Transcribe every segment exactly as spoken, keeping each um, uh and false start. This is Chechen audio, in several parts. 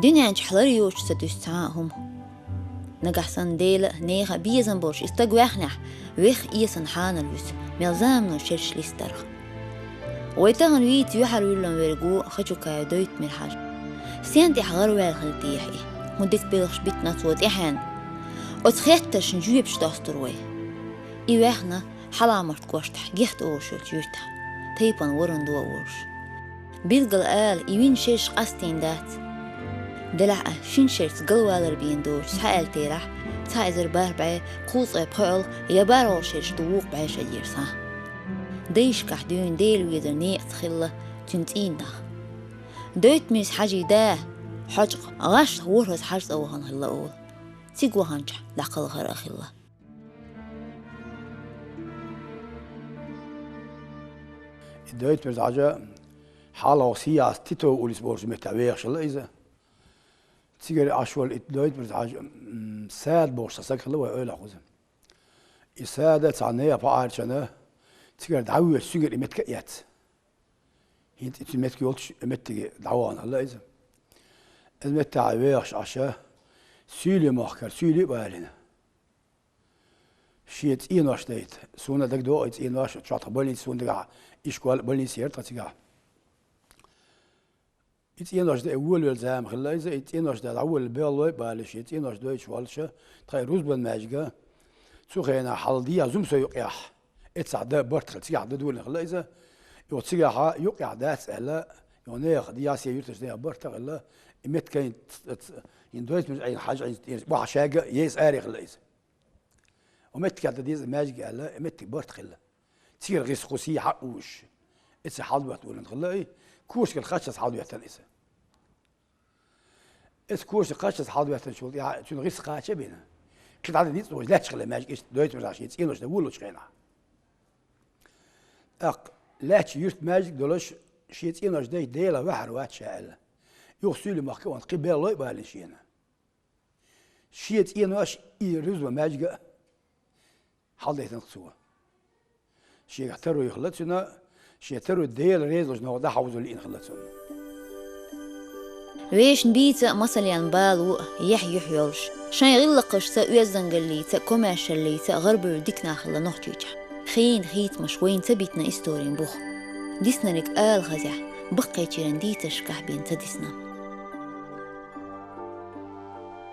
Дуьнен чу хьалар йоцуш ца дуьсу цхьа а хӀума. Нагахь санна Дела а, нехан а безам болуш и стаг ваьхнехь, вех эсан хьанал вуьсу, мел замано шераш листарх. Вай тахана вийца юьхьар вуьллун верг ву Хачукаев Дойтмир-Хьажа. Стен тӀехь гӀараваьлла хилла техьа и? ХӀун дика белхаш биттина цо тӀаьхьенна? Оцу хеттаршна жоьпаш достур вай. И ваьхна Хьаламарт кӀоштахь Гехта олуш йолчу юьртахь, тайпана ворхӀ а волуш. Билггал ала, и вина шераш къастийна дац. Делахь а, шина шерца галвалар бен доцуш схьаэлларехь, цхьа эзар бархӀ бӀе кхузткъе пхоьалгӀа я бархӀалгӀа шераш ду вукху бӀешерахь схьа. Дайшкахь дуьйна Дела везар некъаца хилла цуьнан цӀийнах. Дойтмирза Хьажин да, Хьочкъа, гӀашлах ворхӀазза Хьажа цӀа вахана хилла олу. Цига ваханчохь дӀакхалхар а хилла. И Дойтмирза Хьажа хьалха Сияс Титов улица бохучу меттехь вехаш хилла иза. Цигара Ӏаш волу и Дойтмирза Хьажа, м, Сада бохуш цхьа стаг хилла вай эвлахь кхуза. И Сада цхьана нехан пхьарчана цигара дӀавоьдуш цигара и меттиг а эцна. ХӀинца и цу меттиг йолчу меттиге дӀавахана хилла иза. Иза меттехь вехаш Ӏаш, суьйле махкара суьйле а балийна. Шен цӀенош дайта. Суна дагадогӀу и цӀенош, чохь тхан больница суна дагахь, ишкол а, больница яра тхан цигахь. И цӀенош дайта волавелла зама хилла иза, и цӀенош дайта дӀаволла беллой а балий, шен цӀенош дойтуш воллуш, тхан и рузбан маьждига, цу хенахь хьалха дехьа зум со юкъехь, эццахь дан барт хилла, цигахь дан долийна хилла иза. Юха цигахь юкъехь дац аьлла, юха нехан дехьа, шен юьрташ дехьа барт а хилла, и меттиг а, и Дойтмирза Хьажа, и бохьа шайга а еза аре хилла иза. Ва меттиг а дан деза маьждиг аьлла, и меттиг барт хилла. Цигара гӀиса кху сий хьа а уьш. Эццахь хьаладоьттина хилла и, кошкара кхаччалц хьаладоьттина иза. Эццахь кошкара кхаччалц хьаладоьттинчул тӀаьхьа цуьнан гӀиса кхача а бина, кхин дӀа дан ницкъ вожа лаьтташ хилла маьждиг иштта Дойтмирза Хьажа шен цӀенош дан воллучу хенахь. ТӀаккха лаьтташ юьртан маьждиг долуш, шен цӀенош дайта Делах ваьхьар вац ша аьлла. Юха суьйле махка а вахана, кхин беллой а балийна шена. Шен цӀенош и рузбан маьждига а хьаладайтина цо. Шегахь таро хилла цуьнан, шен таро Дела резалуш новкъа дӀахьовзо лиъна хилла цунна. Вешан бийца а, масаллин бало а, яхь юьхь йолуш, шайн гӀиллакхашца а, оьздангаллица а, комаьршаллица а гӀарабевлла дика нах хилла Нохчийчохь. Хенан хийцамаш вайна ца битина историн бух. Диснарг ала хазехь, баккхийчеран дийцаршкахь бен ца дисна.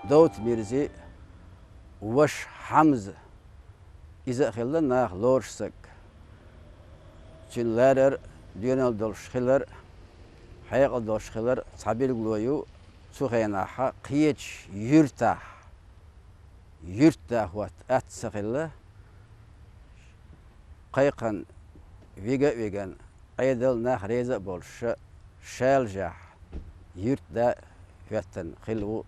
Дойтмирзин ваша Хьамза, иза а хилла наха лоруш стаг. Цуьнан ларар, доьналла долуш хилар, хьекъал долуш хилар цхьа билгало ю, цу хенахь кхечу юьртахь юьртда хӀотта атта ца хилла, кхайкхина вига а вигина, Ӏедал, нах реза а болуш, шалажехь юьртда хӀоьттина хилла ву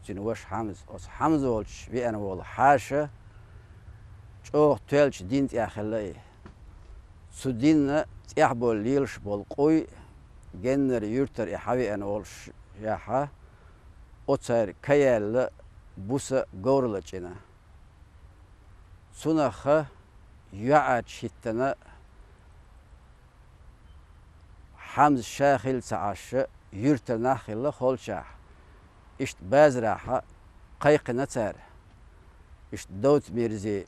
цуьнан ваша Хьамза. Оцу Хьамза волчу веана волу Хьаша чӀогӀа тоьллачу дин тӀехь хилла и. Цу динна тӀехь болу лелаш болу къуй, геннара юьртара и хьавеана волушехь, оцара ка яьлла буса говралла чӀина. Цунах йоӀ чу хӀиттина Хьамза ша хилла ца Ӏаш, юьртара нах а хилла холчахь, иштта базарахь кхайкхина цара, иштта Дойтмирзин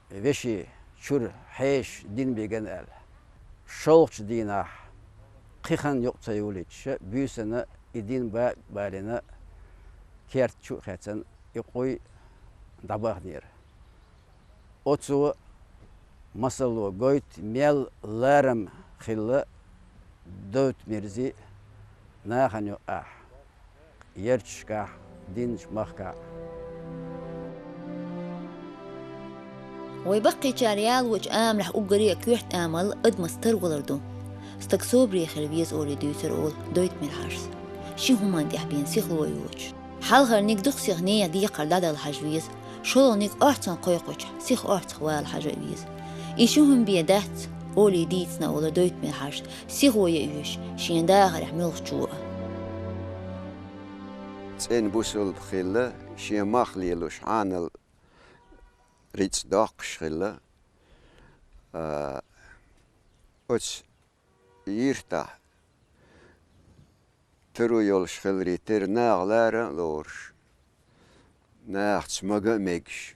вешин чуьра хьеша дин бигина аьлла. ШолгӀачу дийнахь, кхин хан юкъ ца йолуьйтуш, буьйсанна и дин ба а балийна, керта чу а хецна, и къуй дӀабахнера. Оцо масало гойту мел ларам хилла Дойтмирзин нахана юкъахь, ярташкахь, динчу махкахь. Вай баккхийчара ялочу амалехь уггаре а коьрта амал адамаца тарвалар ду. Стаг собаре хила веза олий дуьйцура олу Дойтмир-Хьажас, ши хӀуманна тӀехь бен сихло йоцуш. Хьалхарниг дукха сиха нехан декхар дӀадала хьажа веза, шолгӀаниг орцах кхойкхучохь сиха орцах вала хьажа а веза. И ши хӀума бен дац, олий дийцина олу Дойтмир-Хьажас, сихо ян оьшу шен дахарехь муьлххачо а. ЦӀена бусулба хилла, шен мах лелош, хьанал рицкъ доккхуш хилла. А, оцу юьртахь таро йолуш хиларе, тера наха лара а лоруш, нахаца мага а мегаш.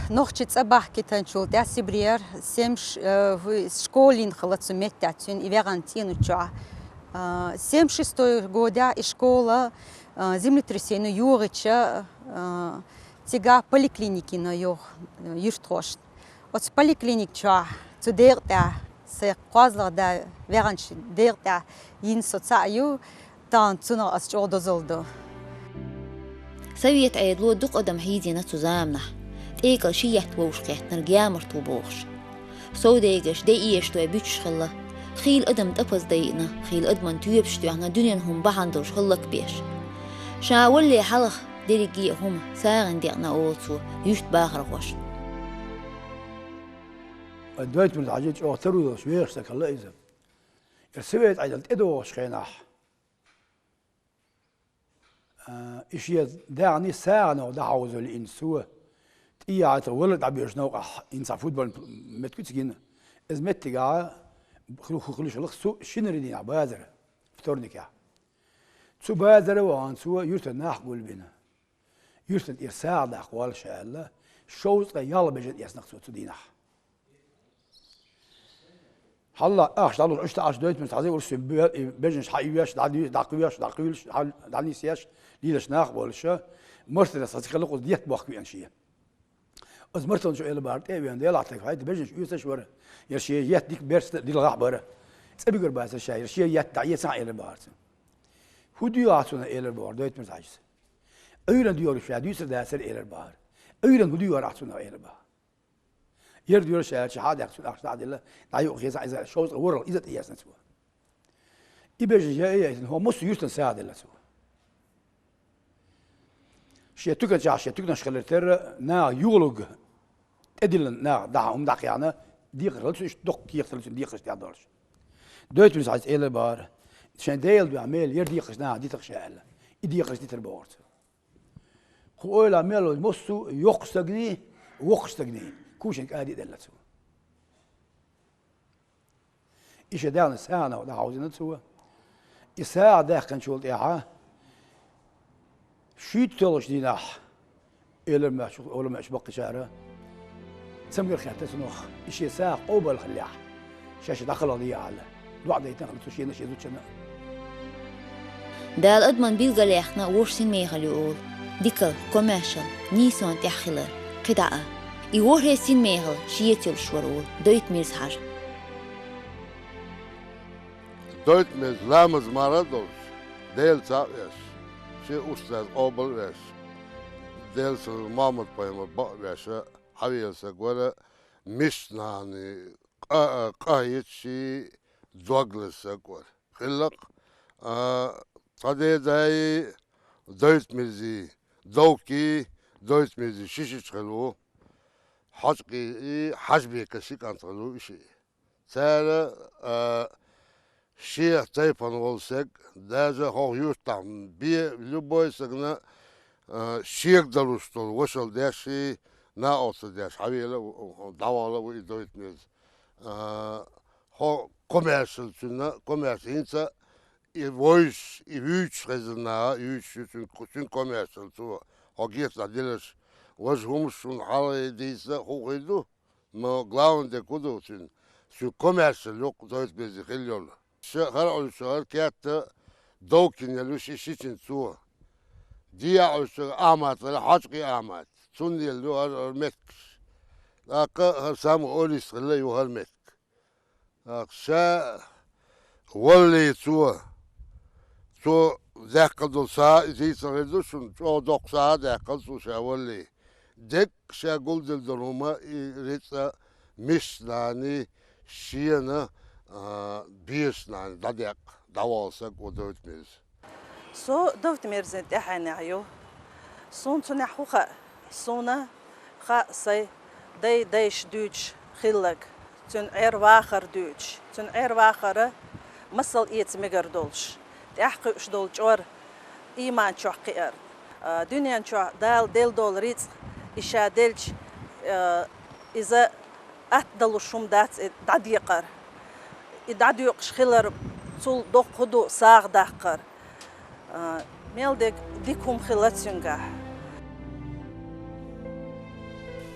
Нохчи цӀа бахкийтинчул тӀаьхьа Сибрера семьдесят, э, в-, школа йина хилла цу меттехь, цуьнан и ваьхна цӀийнан чохь. Э, семьдесят шестой годехь и школа, э, землетрясение йогӀича, э, цигахь поликлиника йина йогӀу, э, юьртахошна. Оцу поликлиника чохь, цу декъа тӀехь, сайн кхозлагӀа да ваьхначу декъа тӀехь йина со цхьаъ ю, тахана цунах ас чӀогӀа дозалла ду. Совет Ӏедало дукха адам хьийзийна цу заманахь, тӀекӀал ши етта вовшахкхеттинарг ямарт ву бохуш. Совдегаш, де эшатой буьтуш хилла, хийла адам тӀапаза дайина, хийла адаман тоьпаш тоьхна дуьненан хӀума бахьана долуш хӀаллакбеш. Ша валале хьалха дерриге а хӀума сагӀина деана олу цо юьртан бахархошна. Дойтмирза-Хьаьжа чӀогӀа таро йолуш вехаш стаг хилла иза. Иза Совет Ӏедал тӀедогӀучу хенахь, а, и шен даьхни сагӀано дӀахьовзо лиъна цо. ТӀехьа цо валар дӀабоьжучу новкъахь, хӀинца футболан меттиг ю цига йина. Иза меттигахь хи-, хи-, хуьлуш хилла цу шинарин дийнахь базар, вторникехь. Цу базара а вахана цо юьртан нах гулбина. Юьртана тӀера сагӀа даккха воллуш аьлла, шовзткъе ялх бежан эцна цо цу дийнахь. Хьалла ахча дӀалуш, иштта ахча Дойтмирза-Хьаьжа уьш цуьнан бе-, и бежанаш хьаийвеш, дӀадуьйш, дӀакхоьхьуш, дӀакхуьйлуш, хьал-, дӀанисъеш, лелаш нах а болуш, Мартанас цхьа цига хилла кхуза детта бохка веана шен. Оцу Мартанас элира бахара тӀе а веана, Делахь тайпа, хьайта бежанаш оьцуш вара, яра шен етта дика берста а дилхахь а бара. ЦӀа буьгур бацара ша, яра шен етта дӀаэцахь а элира бахара цо. ХӀун доьху ахь цунах, элира бохура Дойтмирза-Хьаьжас. Ӏуьйранна доьхург ша дуьйцур дацара, элира бахара. Ӏуьйранна хӀун доьхур ахь цунах, элира бахара. Яра доьхур ша аьлча, хьа а даьккхина цунна ахча дӀа а делла, дӀаюкъа хезна иза, шовзткъе ворхӀалгӀа иза а тӀеэцна цо. И бежанаш яа а яйтина, хӀокху массо а юьртана сагӀа делла цо. Шен туькан чохь, шен туьканаш хилар терра, наха юхалург тӀедиллина, наха дӀа хӀума дӀакхехьна, декхар хилла цуьнан, иштта доккха кехат хилла цуьнан декхарш тӀехь долуш. Дойтмирза-Хьаьжас элира бахара, шайн Делан дуьхьа мел яра декхарш наха дитарх ша аьлла. И декхарш дитар бохура цо. Кху ойла мел ваза массо а йоккхачу стагний, воккхачу стагний кучаниг ади а делла цо. И шен даьхни сагӀано дӀахьовзийна цо. И сагӀа даьккхинчул тӀаьхьа шуьйтталгӀачу дийнахь, элира моьттуш, олура моьттуш баккхийчара, цамгар хаьттира цунах, и шен сагӀа къобал хиллехь, шаьш дӀакхалхалдийта аьлла, доӀа дайтина хилла цо шена а, шен зудчунна а. Дала адаман билгалъяьккхина вовшах синмехалла ю олу. Дикалла, комаьршалла, нийсонан тӀехь хилар, кхидӀа а. И ворхӀе синмехалла шеца йолуш вара олу Дойтмирза-Хьаьжа. Дойтмирза ламаз мара а долуш, Дела цхьаъ а веш, шен устаз къобал а веш, Делан салам, Мухьаммад-пайхамар бакъ а веш, хьавелла стаг вара, мисачу нахана къа-, къахьега шен дог лаза стаг вара. Хиллакх, а, цхьа дедай Дойтмирзий, Довкий Дойтмирзий ши шича хилла ву, Хьаьжкъий Хьаьжбекан ши кӀант хилла ву и шиъ. Цара, а, шен тайпана волу стаг, даже хӀокху юьртахь бен любой стагана, а, шега далуш долу вашалла деш, накъост деш, хьавела а ву, дӀавала а ву и Дойтмирза. А, хӀо комаьршалла цуьнан, комаьрша хӀинца и вовзуш, и вуьйцуш хезна наха, вуьйцуш ю цуьнан, цуьнан комаьршалла цо, хӀо гечдахь диларш, важа хӀумаш шуна хьалха дийца хӀун хир ду? Но главный дерг хӀун ду цуьнан? Цуьнан комаьршалла ю-кх Дойтмирзин хилла йолу. Ша хӀара Ӏуьллуш хӀара кетта Довкин елла ю ши шичина цо. ДиъахӀа Ӏуьллуш Ахьмад хилла, Хьаьжкъий Ахьмад. Цунна елла ю хӀара, хӀара меттигаш. ТӀаккха хӀара самый олист хилла ю хӀара меттиг. ТӀаккха ша валале цо, цо даьккхина долу сагӀа, иза дийцар хир ду шуна, чӀогӀа доккха сагӀа а даьккхина цо ша валале. Дерриг ша гулделла долу хӀума и рицкъа мисачу нахана, шена, а, безачу нахана дӀадекъна, дӀавала стаг ву Дойтмирза. Со Дойтмирзин тӀаьхьенехь ю. Суна цунах хӀун хаьа? Суна хаьа сайн дай-дайша дуьйцуш хилларг, цуьнан Ӏер-вахар дуьйцуш, цуьнан Ӏер-вахар масал эца мегар долуш, тӀаьхьакхуьуш долу чкъор ийман чохь кхиар. А, дуьнен чохь Дала делла долу рицкъ, и ша делча, а, иза атта далуш хӀума дац и дӀадекъар. И дӀадоькъуш хилар, цул доккха хӀун ду сагӀа даккхар. А, мел дерг дика хӀума хилла цуьнгахь.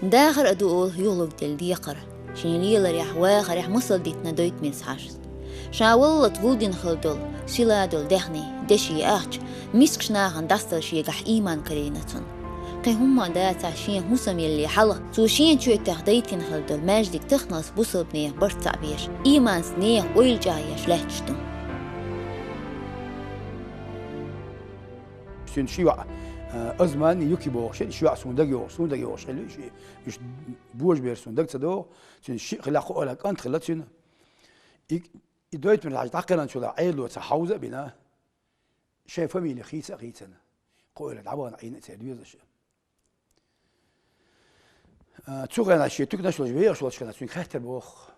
Дахар а ду олу юхалург делла декхар. Шен леларехь, вахарехь масал дитина Дойтмирза Хьаьжас. Ша валлалц гулдина хила долу, сила долу даьхни, деши ахча, мискачу нахана дӀасадала шегахь ийман карийна цунна. Кхин хӀумма а дацахь, шен хӀусамелле хьалха цо шен чоьтах дайтина хила долу маьждиг тахналц бусалба нехан барт цхьаъ беш, ийманца нехан ойла чӀагӀъеш лаьтташ ду. Цуьнан ши йоӀ, а, Азман, Юки бохуш, ши йоӀ суна дага йогӀуш, суна дага йогӀуш хилла уьш, уьш божабер суна дага ца догӀу, цуьнан шиъ хилла кхоъ а кӀант хилла цуьнан. И, и Дойтмир Хьаьжа дӀакхелхинчул Ӏедало цхьа хьовза а бина, шайн фамили хийца а хийцина, кхоъ а дӀабахана Ӏийна церан доьзалш. А, цу хенахь шен туьканаш а луш вехаш волчу хенахь цуьнга хаьттира боху,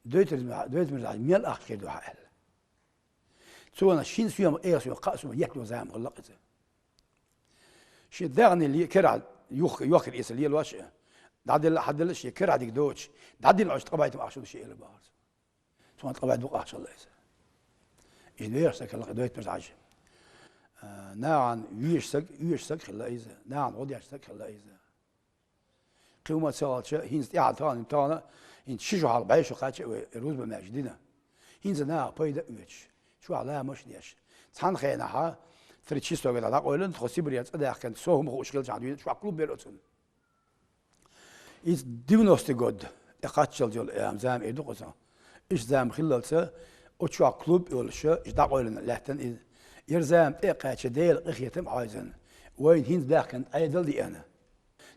Дойтмир, Дойтмир Хьаьжа мел ахча хир ду хьан аьлла. Цо хӀинца соьма эха соьма кхаа соьма етталла зама хилла иза. Шен даьхни ле-, керахь юх-, йохкира иза лелош а, дӀаделла а, хьаделла а шен керахь дика доцуш, дӀадина оцу ткъа байтам ахча ду шен элира бахара цо. Цунна ткъа байтам дукха ахча хилла иза. Иза вехаш стаг хилла кхин Дойтмир Хьаьжа. А, нахана везаш стаг, оьшуш стаг хилла иза, нахана гӀо деш стаг хилла иза. Кхин хӀума ца хилча, хӀинца тӀаьхьа тахана, тахана, хӀинца ши шо хьалха бӀе шо кхаьчча а вай рузба маьждиг дина. ХӀинца наха пайда а оьцуш, чохь ламаш а деш. Цхьана хенахь, тридцать шестой годехь дӀакъевлина, тхо Сибрех цӀа даьхкина, со хӀума хууш хилчахьана дуьйна, чохь клуб бира оцунна. Иза девяностый год, тӀекхаччалц йолу, э, зама эр ду-кх иза. Иштта зама хиллалца, оцу чохь клуб а йолуш, иштта дӀакъевлина лаьттина иза. Яра зама тӀе а кхаьчча, Делан къинхетам а хьийзина, вайна хӀинца баьхкина Ӏедал а деана.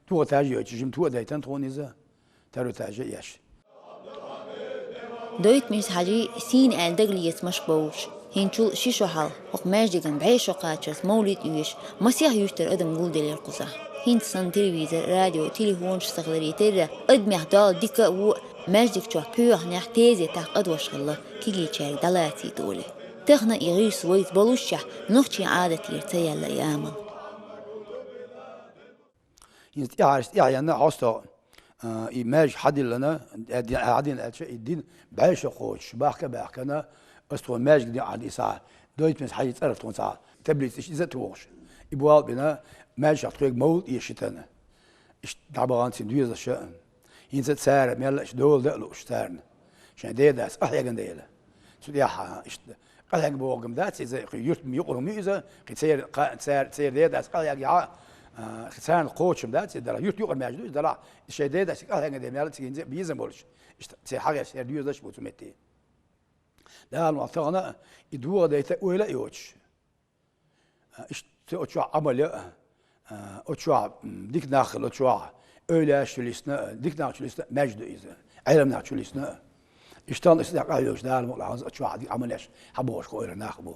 Туха этаж а йойтуш, жимма туха а дайтина тхуна иза, второй этаж а еш. Дойтмирза Хьаьжин сийна аьлла дагалецамаш бовлуш, хӀинцачул ши шо хьалха хӀокху маьждиган бӀе шо кхачарца мовлид оьшуш, масех юьртара адам гулделира кхузахь. ХӀинца санна телевизор, радио, телефонаш ца хиларе терра, адамех долу дика а, вон а маьждиг чохь пхьоьханехь, тезетахь къадош хилла, кегийчаьрга дӀалацийта олий. Тахана и гӀирс вайца боллушехь, нохчийн Ӏадатера ца яьлла и амал. ХӀинца тӀаьхьарчу тӀаьхьенна хьостагӀа, а, и маьждиг хьадиллина, а, ди-, хьадина аьлча, и дина бӀе шо кхочуш, бахка а баьхкина, аса тхуна маьждиг дина Ӏад и схьа, Дойтмирза Хьаьжин цӀарах тхуна цхьа таблица иштта иза а тухуш. И болх а бина, маьждигехь тхоьга мовлид эшийтина. Иштта дӀабахана цуьнан доьзалш а. ХӀинца а цара мелла а иштта дола дан а лууш царна. Шайн дедас къахьегна дела. Цу тӀехь, а, иштта къахьегна бохург-м дац иза, кхин юрт юкъара ма ю иза, кхин церан кха-, цара, церан дедас къахьегна, а, кхин царна кхочуш-м дац иза делахь. Юрт юкъара маьждиг ду иза делахь, шайн дедас къахьегна дела, мел а цига хӀинца а безам болуш. Иштта церан хьагӀерш церан доьзалш а бу цу метте. Дала ма-, тахана и дохадайта ойла а йоцуш. Иштта оцу чохь Ӏамал ян а, оцу чохь, м, дика нах хилла оцу чохь, эвлаяаш чу лисна а, дика нах чу лисна а маьждиг ду иза, Ӏеламнах чу лисна а. Иштта тахана иза тӀе къахьоьгуш Дала мукъ лахь хӀинца оцу чохь дика Ӏамал еш, хьан бохуш кхоъ а нах а бу.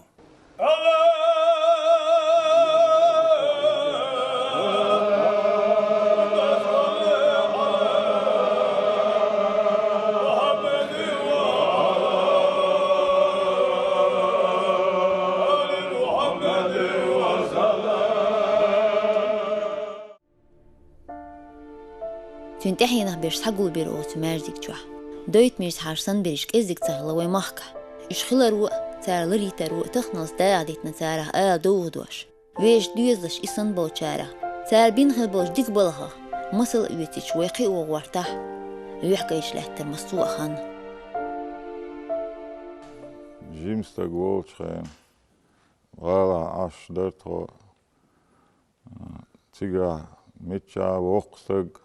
Цуьнан тӀаьхьенах берш схьагулбира оцу маьждиг чохь. Дойтмирза Хьаьжа санна берш кӀезиг ца хилла вайн махкахь. Уьш хиларо а, цара ларъярро а таханалц дагахь дитина царах ала довха дош. Вешан доьзалш и санна болчарах, цара бина хилла болчу дика балхах масал а оьцуьйтуш вай кхио гӀортахь, юьхь гайчу лаьттара массо а хан. Жима стаг волчу хенахь, гӀалахь Ӏаш дара тхо. Цигахь миччахь воккха стаг,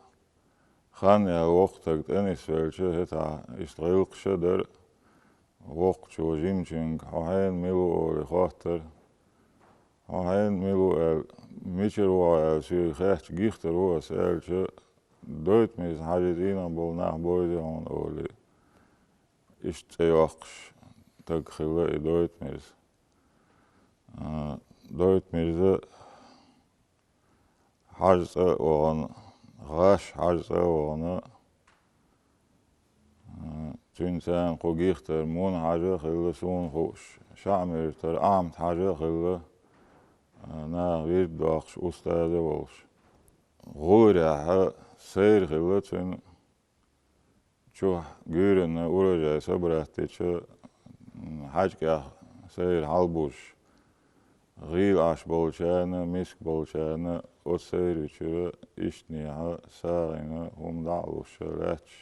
хан яьлла воккха стаг тӀе нисвелча, хӀетахь иштта гӀиллакхаш а дара. Воккхачо жимачуьнга: «Хьо хьенан мила ву?» — олий хоттара. «Хьо хьенан мила ву?» — аьлла, «Мичара ву хьо?» — аьлла, соьга хаьттича, «Гихтара ву ас», — аьлча, «Дойтмирза Хьаьжин цӀийнах болу нах бойзий хьуна?» — олий. Иштта цӀе йоккхуш стаг хилла и Дойтмирза. А, Дойтмирза Хьаьжа цӀа а вахана, гӀаш Хьаьжа цӀа а вахана, а, цуьнан царна кху Гихтара Муна-Хьаьжа а хилла, суна хууш, Шаьмиртара Ахьмад-Хьаьжа а хилла, а, наха вирд доккхуш, устаз а волуш. ГӀурехь сайра хилла цуьнан. Чохь гуьйранна урожай собрать дича, м, хьаьжкӀех сайра хьалабузуш, гӀийла Ӏаш болчарна, миска болчарна оцу сайрачуьра ишттанехьа сагӀина хӀума дӀа а луш лаьтташ,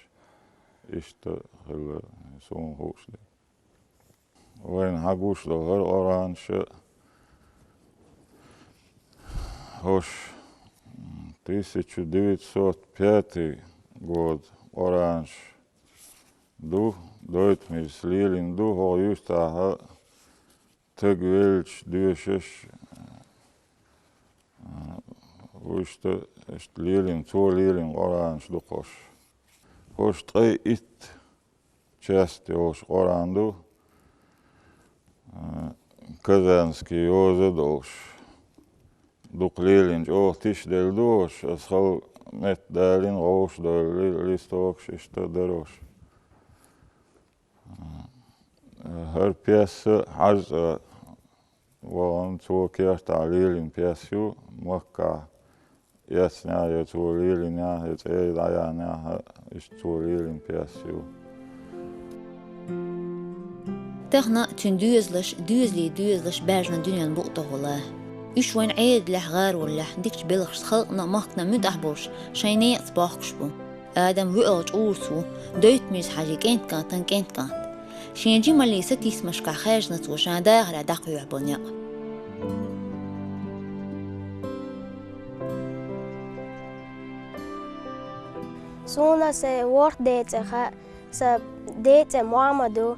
иштта хилла суна хууш дерг. Вайна хьагуш долу хӀара Къуръанаш, хӀорш тысяча девятьсот пятый год Къуръанаш ду, дойтамаш лелийна ду, хӀокху юьртахь стаг веллачу доьшуш, а, вуьшта, иштта лелийна, цо лелийна Къуръанаш ду хӀорш. ХӀорш ткъе итт часть йолуш Къуръан ду, а, казанский йоза долуш. Дукха лелийна, чӀогӀа тиша делла ду хӀорш, аса хала метта далийна, гӀовш долу ли-, листокаш иштта дара хӀорш. ХӀара пьеса Хьажа цӀа вахана, цо кертахь лелийна пьеса ю, Маккахь эцнехь я цо лелийнехь, я цӀера дӀаяьхьнехь, иштта цо лелийна пьеса ю. Тахана цуьнан доьзалш, доьзалийн доьзалш баьржина дуьненан букъа тӀехула. Уьш вайн Ӏедалехь, гӀаролехь, дикачу белхашца халкъана а, махкана а муьтӀахь болуш, шайн некъаца бохкуш бу. Адам воьалгӀа чкъурс ву, Дойтамирза-Хьаьжин кӀентан кӀант. Шен жималлин сатийсамашкахь хаьржина цо ша дахарехь дӀакхоьхьу болу некъ. Суна сайн ворхӀ ден цӀе хаьа, сан ден цӀе Мохьмад ю,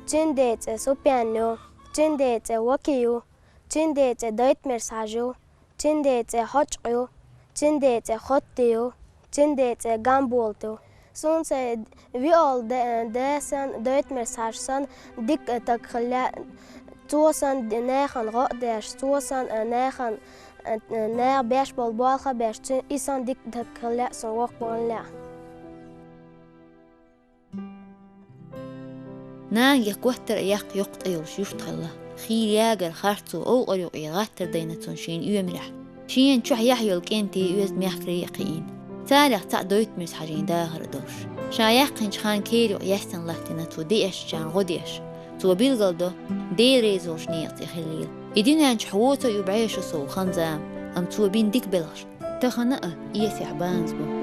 цуьнан ден цӀе Супьян ю, цуьнан ден цӀе Ваки ю, цуьнан ден цӀе Дойтамирза-Хьаьжа ю, цуьнан ден цӀе Хьочкъа ю, цуьнан ден цӀе Хотти ю, цуьнан ден цӀе Гамболат ю. Суна сайн воьалгӀа да-, да санна, Дойтамирза-Хьаьжа санна дика стаг хила лаьа, цо санна нахана гӀо а деш, цо санна нахана, наха беш болу болх а беш, цуьнан и санна дика стаг хила лаьа суна воккхавалла а. Нанагех гуттар а яккха йоккха тӀе йолуш юрт хилла. Хийра ягар, харцо, овкъар юкъе гӀаттар дайна цунна шена оьмарехь. Шена чохь яхь йолу кӀентий оьзда мехкарий а кхиийна. Царех цхьаъ Дойтамирза-Хьаьжин дахар а долуш. Ша яьккхинчу ханна кера юкъа яьссина латтийна цо деэшчарна гӀо деш. Цо билгалдо, Дела реза волчу некъаца и хиллийла. И дуьнен чохь воцу а ю бӀешо сов хан-зама, амма цо бина дика белхаш тахана а эсехь базбу.